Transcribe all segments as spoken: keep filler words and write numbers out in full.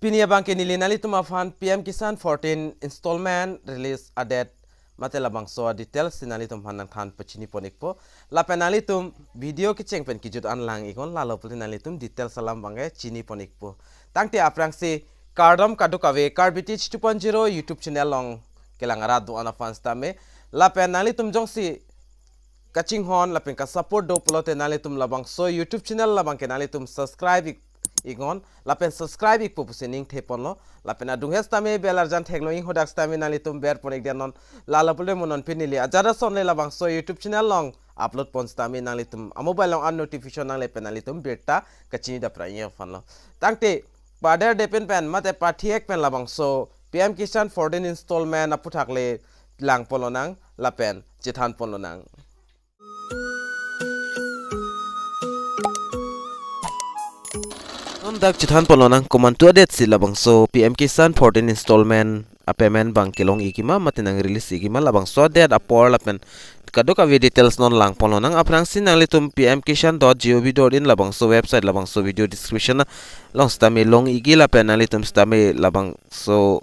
Pini abangke neli nanglitum aphan P M Kisan fourteen installment release a-date mate labangso a-details si nanglitum aphan nangthan pachini pon ikpo. Lapen nanglitum video kecheng pen kejut an lang iknon, lalo pulote nanglitum details alam abangke chini pon ikpo. Tangte aphrangsi kardom kadokave Karbi Teach two point zero YouTube channel along kelang arat do-an aphan sitame. Lapen nanglitum jongsi kachinghon lapen ka-support do pulote nanglitum labangso YouTube channel labangke nanglitum subscribe ik-, iknon, lapen subscribe ikpo pusi ning theponlo, lapen adung he sitame bell arjan theklo, inghodak sitame nanglitum ber pon ikdet non, lalo pulote mo non pini neli ajat ason le labangso YouTube channel along upload pon sitame nanglitum a-mobile along an notification nangle pen nanglitum birta kachini dapra ing aphanlo. Tangte pader depen pen mate pathi-ek pen labangso P M Kisan fourteen installment aphuthak le lang ponlonang lapen chethan ponlonang. Non dak chethan ponlonang komantu a-date si labangso P M Kisan fourteen installment a-payment abang kelong ikji ma mate nang release ikji ma, labangso a-date apor lapen kadokave details non lang ponlonang. Aphrangsi nanglitum P M Kisan dot G O V dot in labangso website labangso video description along sitame long ikji lapen nanglitum sitame labangso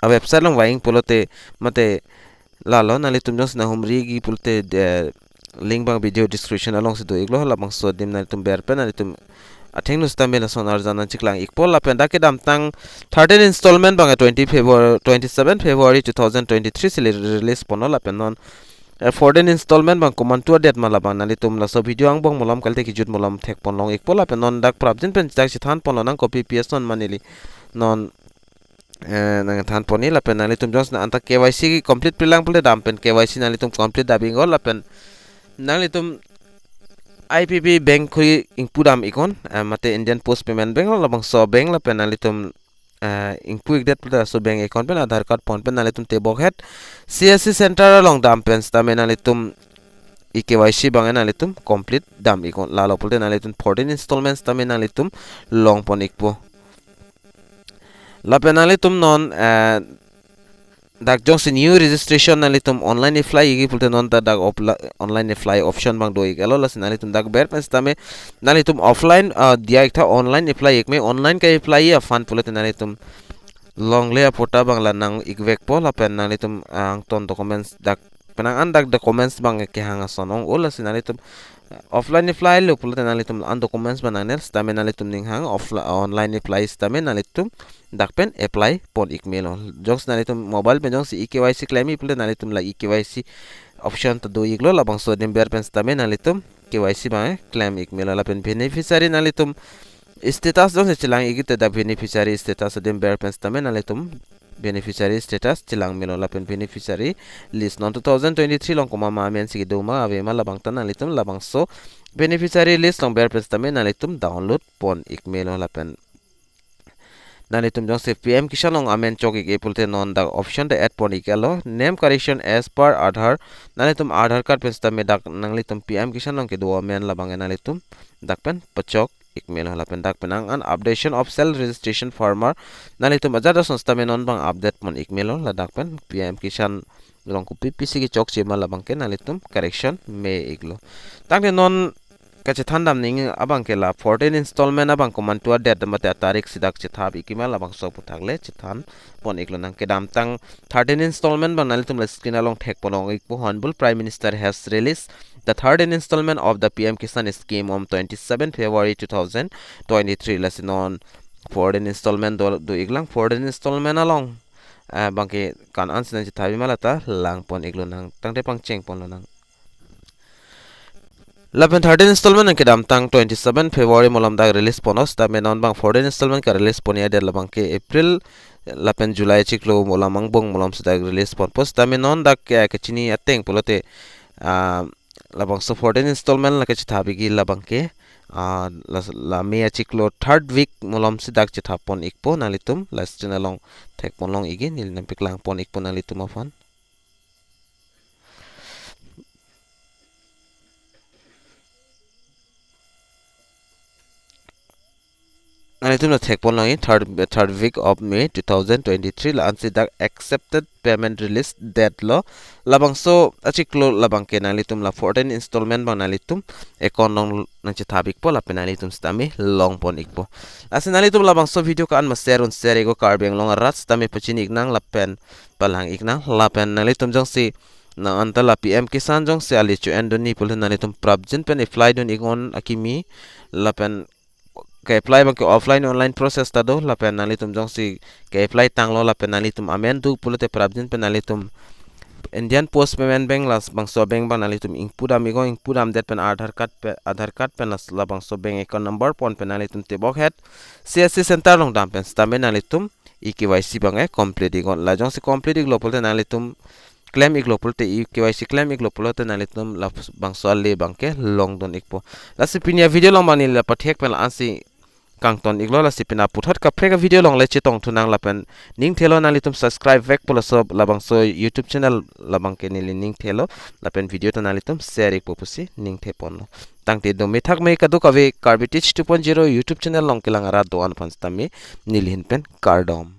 a-website along vang pulote mate lalo nanglitum jongsi nanghumri ikji pulote, eh, link abang video description alongsi do iklo, labangso adim nanglitum ber pen nanglitum athengno sitame lason arjan nangcheklang ikpo. Lapen dak kedamtang thirteen installment abang twenty February, twenty-seven February two thousand twenty-three si le release ponlo lapen non, eh, fourteen installment abang komantu a-date ma labang nanglitum laso video angbong malom kalite kejut malom thek ponlong ikpo. Lapen non dak prapjin pen dak chethan ponlonang, copy paste non ma neli non eh, nangthan pon-ik lapen nanglitum jongsi anta K Y C complete pilang pulote dam pen K Y C nanglitum complete dam iknon lapen nanglitum I P P bank khui ingpu dam iknon, eh, mate Indian Post Payment Bank lo labangso bank lapen nanglitum, eh, ingpu ikdet pulote laso bank account pen Aadhaar card pon pen nanglitum tebok het C S C center along dam pen sitame nanglitum e-K Y C abang nanglitum complete dam iknon, lalo pulote nanglitum fourteen installment sitame nanglitum long pon ikpo. Lapen nanglitum non, eh, dak jongsi new registration nanglitum online apply ikji pulote non ta dak opla-, online apply option abang do iklo, lasi nanglitum dak ber pen sitame nanglitum offline, ah, diya ik tha, online apply ik me, online ka-apply aphan pulote nanglitum longle aphota abang la nang ikvekpo lapen nanglitum angton documents dak penang an dak documents abang kehang ason ong-o, lasi nanglitum offline apply lo pulote nanglitum an documents abang nangnel sitame nanglitum ning hang offli-, online apply sitame nanglitum dak pen apply pon ik melo. Jongsi nanglitum mobile pen jongsi e-K Y C claim ik pulote nanglitum la e-K Y C option ta do iklo, labangso adim ber pen sitame nanglitum K Y C abang claim ik melo. Lapen beneficiary nanglitum status jongsi chelang ik te dak beneficiary status adim ber pen sitame nanglitum beneficiary status chelang melo lapen beneficiary list non two thousand twenty-three along komat ma amen si kedo ma ave ma labang ta nanglitum labangso beneficiary list along ber pen sitame nanglitum download pon ik melo lapen nanglitum jongsi P M Kisan along amen chok ik-e pulote non dak option ta add pon ik iklo, name correction as per Aadhaar, nanglitum Aadhaar card pen sitame dak nanglitum P M Kisan along kedo amen labang nanglitum dak pen pachok ik melo lapen dak penang an updation of self registration form ar nanglitum ajat ason sitame non abang update pon ik melo, ladak pen P M Kisan along kopi pisi kechokche ma labangke nanglitum correction me iklo. Tangte non kachethan dam ning abangke la fourteen installment abang komantu a-date mate atarik si dak chethap ikji ma labangso aphuthak le chethan pon iklonang. Kedamtang thirteen installment abang nanglitum la screen along thek ponlong ikpo, Honorable Prime Minister has released the thirteen installment of the P M Kisan scheme on twenty-seven February two thousand twenty-three, lasi non fourteen installment do, do iklang, fourteen installment along, eh, abangke ko-an si nangchethabi ma lata lang pon iklonang, tangte pangcheng ponlonang. Lapen thirteen installment abang kedamtang twenty-seven February malom dak release ponlo, sitame non abang fourteen installment ka-release pon-e a-date labangke April lapen July chiklo malom angbong malom si dak release ponpo, sitame non dak ke kachini ateng pulote, ah, labangso fourteen installment la kachethap ikji labangke, ah, la, la May achiklo third week malom si dak chethap pon ikpo, nanglitum la screen along thek ponlong ikji, neli nangpaklang pon ikpo nanglitum aphan. Nanglitum ta thekpon longji, third, third week of May two thousand twenty-three, la-ansi dak accepted payment release date lo. Labangso achiklo labang ke nanglitum la fourteen installment abang nanglitum account along nangchethap ikpo lapen nanglitum sitame longpon ikpo. Lasi nanglitum labangso video ko-an ma share un share iknon, Karbi Anglong arat sitame pachini iknang lapen palang iknang lapen nanglitum jongsi nang anta la P M Kisan jongsi ali cho-endunji pulote nanglitum prapjin pen apply dun iknon akimi lapen ke-apply abang ke offline online process ta do lapen nanglitum jongsi ke-apply tanglo lapen nanglitum amen do pulote prapjin pen nanglitum Indian Post Payment Bank labangso bank abang nanglitum ingpu dam iknon, ingpu damdet pen Aadhaar card pen, Aadhaar card pen las labangso bank account number pon pen nanglitum tebok het C S C center along dam pen sitame nanglitum e K Y C abang ke complete iknon. La jongsi complete iklo pulote nanglitum claim iklo pulote, e K Y C claim iklo pulote nanglitum labangso ale abang ke longdun ikpo. Lasi pini avideo along abang neli la pathek pen la-ansi kangton iklo, lasi pini aputhot kaprek avideo along le chetongthunang lapen ning thelo nanglitum subscribe vek pu laso labangso YouTube channel labang ke neli ning thelo lapen video ta nanglitum share ikpo pusi ning theponlo. Tangte dome thakme kadokave Karbi Teach two point zero YouTube channel along kelang arat do-an aphan sitame neli ahin pen kardom.